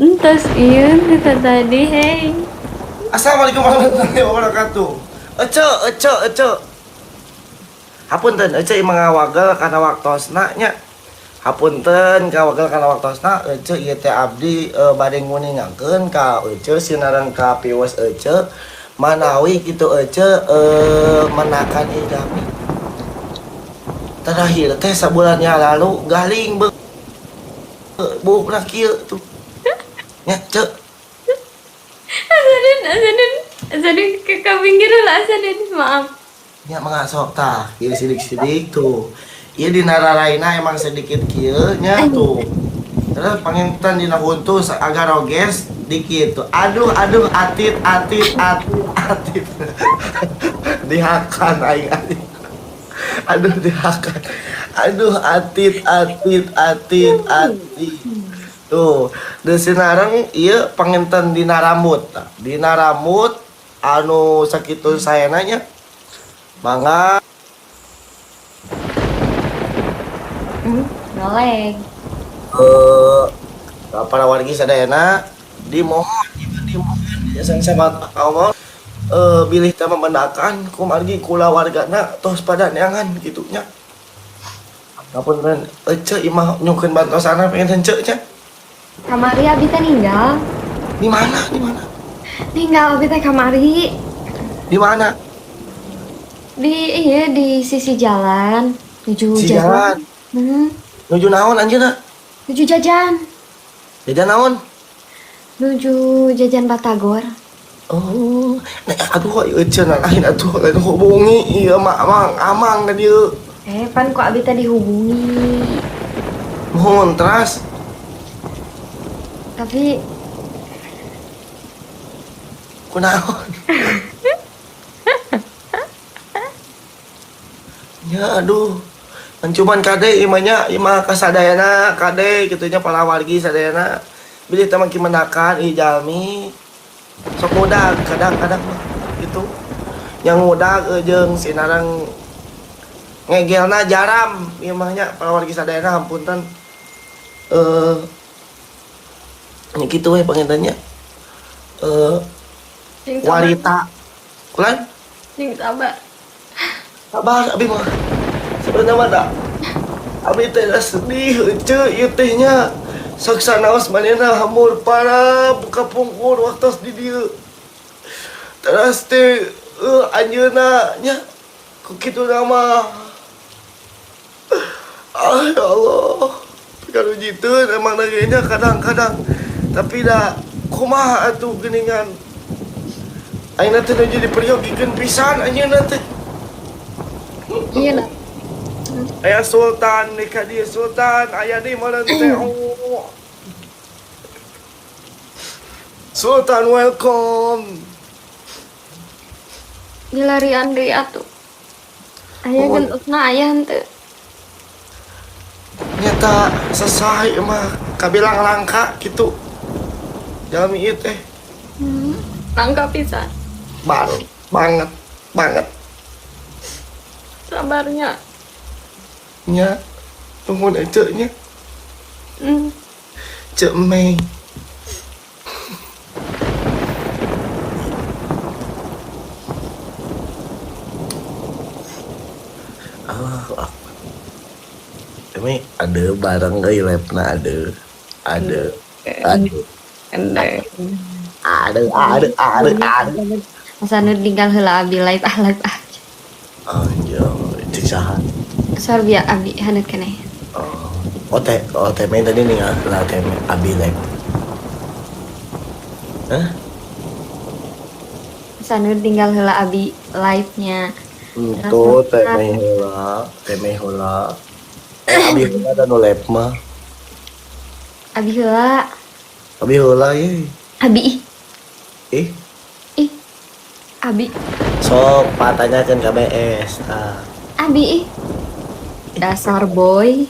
Entos ieu kita tadi, hei. Assalamualaikum warahmatullahi wabarakatuh. Ece, ece, ece. Hapunten, ece imah ngawagel kana waktosna nya. Hapunten kawagel kana waktosna, ece ieu teh abdi bade nguningakeun ka ece sinareng ka piwes ece manawi kitu ece menakan idami. Terakhir teh sabulan yang lalu galing buukna kieu tuh. Nya, cek. Asalin, asalin, asalin ke pinggir lah, asalin, maaf. Nya mengasok tah, ieu sidik-sidik tuh. Ieu dina raraina emang sedikit kieu nya tuh. Terus panginten dina huntu agak roges dikit tuh. Aduh aduh atit atit atit atit. Dihakan aing atit. Aduh dihakan. Aduh atit atit atit atit. Tuh, deui sinareng ieu panginten dina rambut. Dina rambut anu sakitu saena nya. Mangga. Noleng. Para wargi sadayana dimohon dimohon sama Allah bilih teh membenakan kumargi kulawargana tos pada neangan kitu nya. Ngapunten ece imah nyungkeun bantosana pengen ceu nya. Kamari abi teh ninggal. Di mana? Di mana? Ninggal abi teh kamari. Di mana? Di iya di sisi jalan nuju Sisi jalan. Nuju naon anjeunna? Nuju jajan. Jajan naon? Nuju jajan batagor. Oh, nah, aduh ece lain atuh lain hubungi ieu mah amang amang ka dieu. Pan kok abi teh dihubungi. Mohon teras. Tapi kunaon? Ya aduh. Cuman kade imahnya imah kasadayana kade kitu nya palawargi sadayana. Bilih teh mangki mendakan ieu jalmi. Sok ngudag kadang-kadang mah gitu. Yang ngudag jeung sinareng ngegelna jaram ieu mah nya palawargi sadayana hampunten. Nya kitu we panginten nya. Walita kulan sing sabar. Sabar abi mah. Sebenarnya mah da abi teh da sedih ece ieu teh nya. Sok sanaos manehna hamur parah buka pungkur waktos di dieu. Teras teh anjeunna nya ku kitu mah. Ah ya Allah. Pikarujiteun emang ge nya kadang-kadang. Tapi da kumaha atuh geuningan. Ayeuna teh nuju diperyogikeun pisan anjeunna teh. Iya na. Aya Sultan deui ka dieu Sultan aya deui meureun teh. Oh. Sultan welcome. Dilarian deui atuh. Aya gentosna aya henteu. Nyata sesah mah kabilang langka kitu. Jalmi ieu teh. Langka pisan. Baru banget banget. Sabarnya. Nya tunggu ece nya. Cek Mei. Allahu Akbar. Ini ada barang euy lepna ada. Ada. Ada. Ada. Ada, ada, ada, ada. Masa nu tinggal heula abi live ah live ah. Anjay, cek saha? Sorbia abi haneut keneh. Oh, teh, oh teh main tadi nih lah teh abi live. Hah? Masa nu tinggal heula abi live-nya. Itu teh main heula, teh main heula. Abi heula dan nu live mah. Abi heula. Abi heula ye. Abi. Ih. Ih. Abi. Sok patanyakeun ka BS tah. Abi ih. Dasar boy.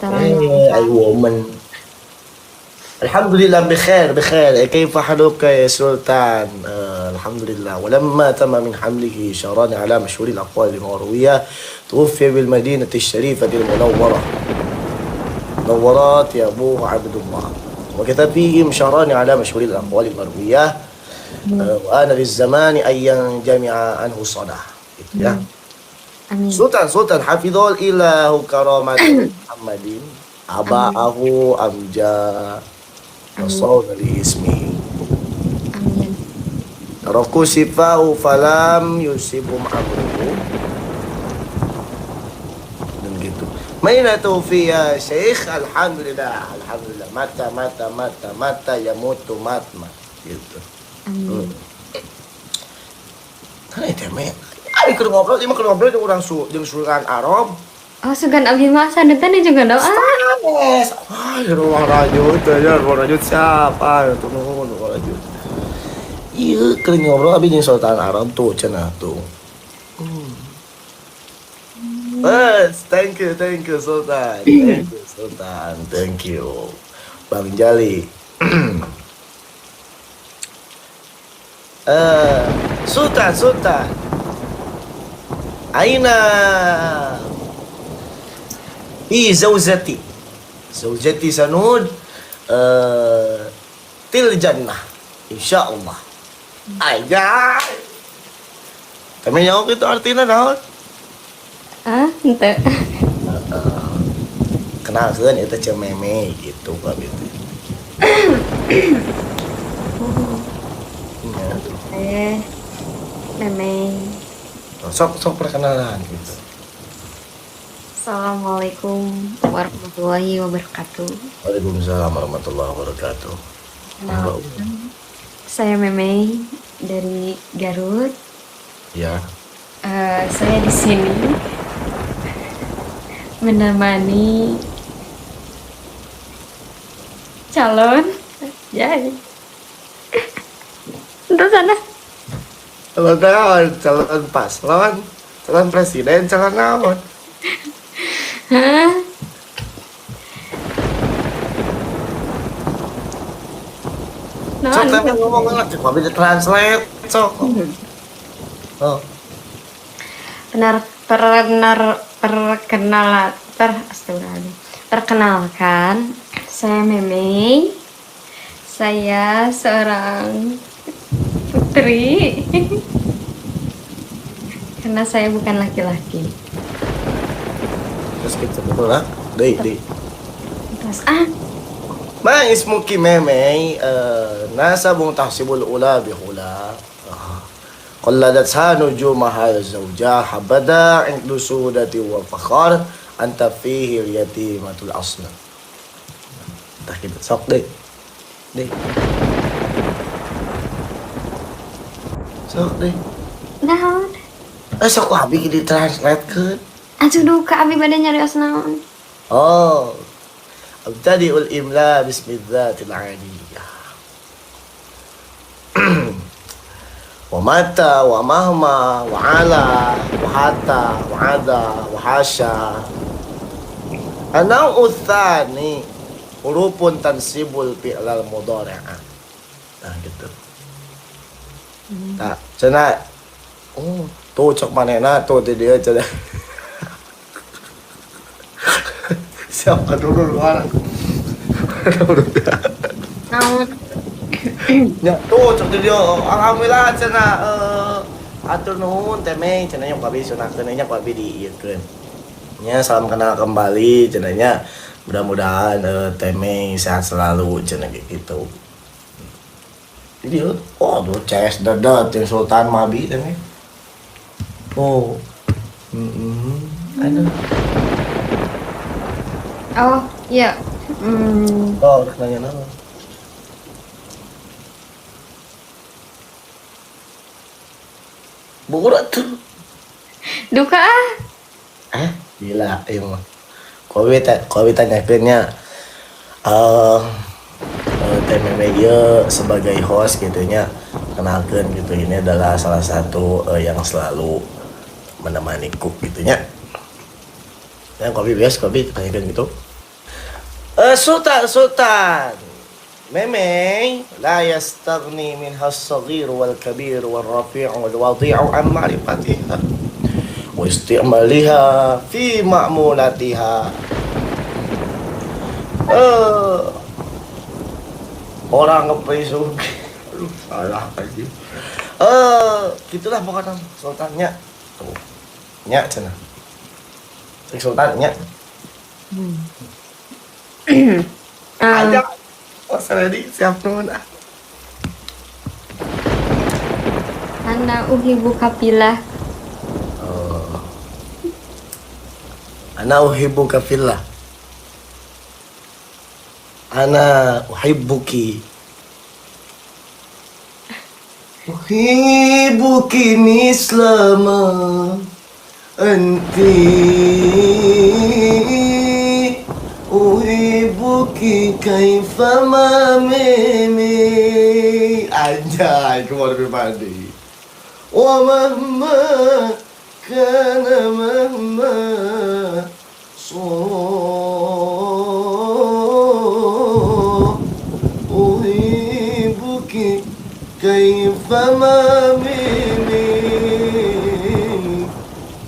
I woman. Alhamdulillah بخير بخير كيف حالك يا سلطان؟ الحمد لله. ولما تم من حمله شهران على مشهور الأقوال المروية توفي بالمدينة الشريفة المنورة. نورات يا أبوه عبد الله. وكتب فيهم شهران على مشهور الأقوال المروية. وآن للزمان أن ينجمع عنه الصدى gitu ya. Amin. Sultan Sultan hafizul ilahu karamat Muhammadin aba'ahu amja wa li ismihi. Amin. Taraku sifa'u falam yusibum amruhu. Dan gitu. Mainatu fi ya Syekh, alhamdulillah, alhamdulillah. Mata mata mata mata yamutu matma gitu. Amin. Kan itu mah. Ari keur ngobrol, ieu mah keur ngobrol jeung urang jeung Sultan Arab. Oh, sugan abdi mah sanetan juga doa. Sanes. Wah, ruang rajut aja, ruang rajut siapa? Tuh nuhun ruang rajut. Iya, keur ngobrol abi jeung Sultan Arab tuh cenah tuh. Yes, thank you Sultan. Thank you Sultan, thank you. Bang Jali. Sultan, Sultan. Aina fi zauzati. Zaujati Sanud til jannah. Insyaallah. Aja. Kami nyawa itu artinya naon? Ah, henteu. Kenalkeun eta Ceu Meme gitu ka gitu. Iya. Eh, Meme. Sok sok perkenalan gitu. Assalamualaikum warahmatullahi wabarakatuh. Waalaikumsalam warahmatullahi wabarakatuh. Kenalkan, saya Meme dari Garut. Ya. Saya di sini menemani calon. Ya. Untuk sana. Calon naon? Calon paslon, calon presiden, calon naon? Hah? Sok Naon? tapi ngomong lah, cek abi translate sok. Oh, Benar perkenar perkenalan per astagfirullahaladzim. Perkenalkan, saya Meme. Saya seorang putri. Karena saya bukan laki-laki. Terus kita betul lah. Deui, deui. Terus ah, Ma ismuki Meme, nasabun tahsibul ula bihula. Qalladatha nujumaha zawjah habada indu sudati wal fakhar anta fihi yatimatul asla. Tah gitu sok deui. Deui. Sok deui. Naon? Eh sok abi di translate-keun. Aduh duka abi bade nyarios naon. Oh. Abtadi'ul imla bismi dzatil aliyah. Wa mata wa mahma wa ala wa hatta wa ada wa hasya. An-naw'u tsani hurufun tansibul fi'lal mudhari'a. Nah gitu. Nah, cenah oh, tuh cok manehna tuh di dieu cenah. Siapa dulu orang? Naon? Ya, tuh cok di dieu. Alhamdulillah cenah atur nuhun teh Mei cenah nya ku abi sunahkeun nya ku abi diieukeun. Nya salam kenal kembali cenah nya. Mudah-mudahan Teh Mei sehat selalu cenah gitu. Jadi oh tuh CS dedet yang Sultan Mabi teh Mei. Oh. Aduh. Oh, iya. Oh, udah nanya nama. Buku tuh. Duka ah. Eh, gila, iya mah. Kowe tanyakeun nya Teh Meme ieu sebagai host gitu nya kenalkeun gitu, ini adalah salah satu yang selalu menemaniku gitu nya. Ya kopi biasa kopi tanyakeun gitu. Sultan Sultan Meme la yastaghni minha as-saghir wal kabir wal rafi' wal wadi' an ma'rifatiha wa istimaliha fi ma'mulatiha. Orang ngeplay suge. Aduh, salah aja. Gitulah pokoknya sultannya. Tuh. Nya cenah. Cek sultannya. Ah, Ada. Oh, ready, siap nuhun ah. Ana uhibbuka fillah. Oh. Ana uhibbuka fillah. Ana uhibbuki. Uhibbuki mislama anti, uhibbuki kaifama mimi. Anjay, come on everybody. Wa mahma kana mahma صار أحبك كيفما مني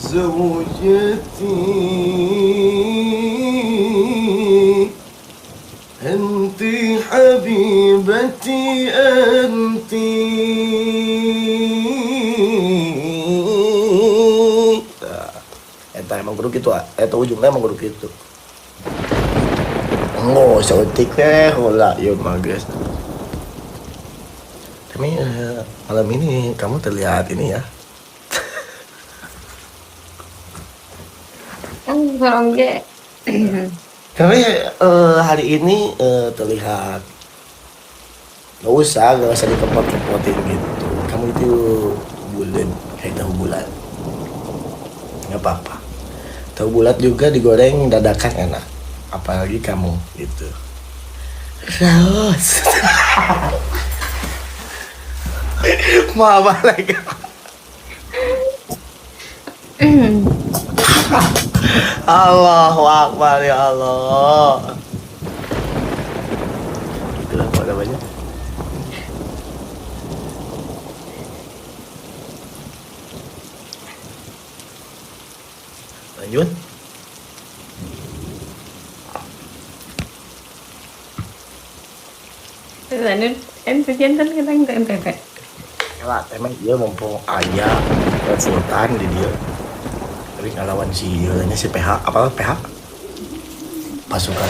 زوجتي، أنت حبيبتي أنت. Nah, eta emang kudu kitu, ah. Eta ujungnya emang kudu kitu. Oh, saeutik teh heula ieu mah geus. Tapi malam ini kamu terlihat ini ya. Kan sorong ge. Tapi hari ini terlihat gak usah dikepot-kepotin gitu. Kamu itu bulan, kayak tahu bulat. Nggak apa-apa. Tahu bulat juga digoreng dadakan enak. Apalagi kamu gitu. Raos. Mau apa lagi? Allahu Akbar ya Allah. Itulah apa namanya. Lanjut. Lanjut, ente jantan kadang ente ente. Lah, emang dia mumpung aya Sultan di dia. Tapi ngalawan si ieu nya si PH, apa PH? Pasukan.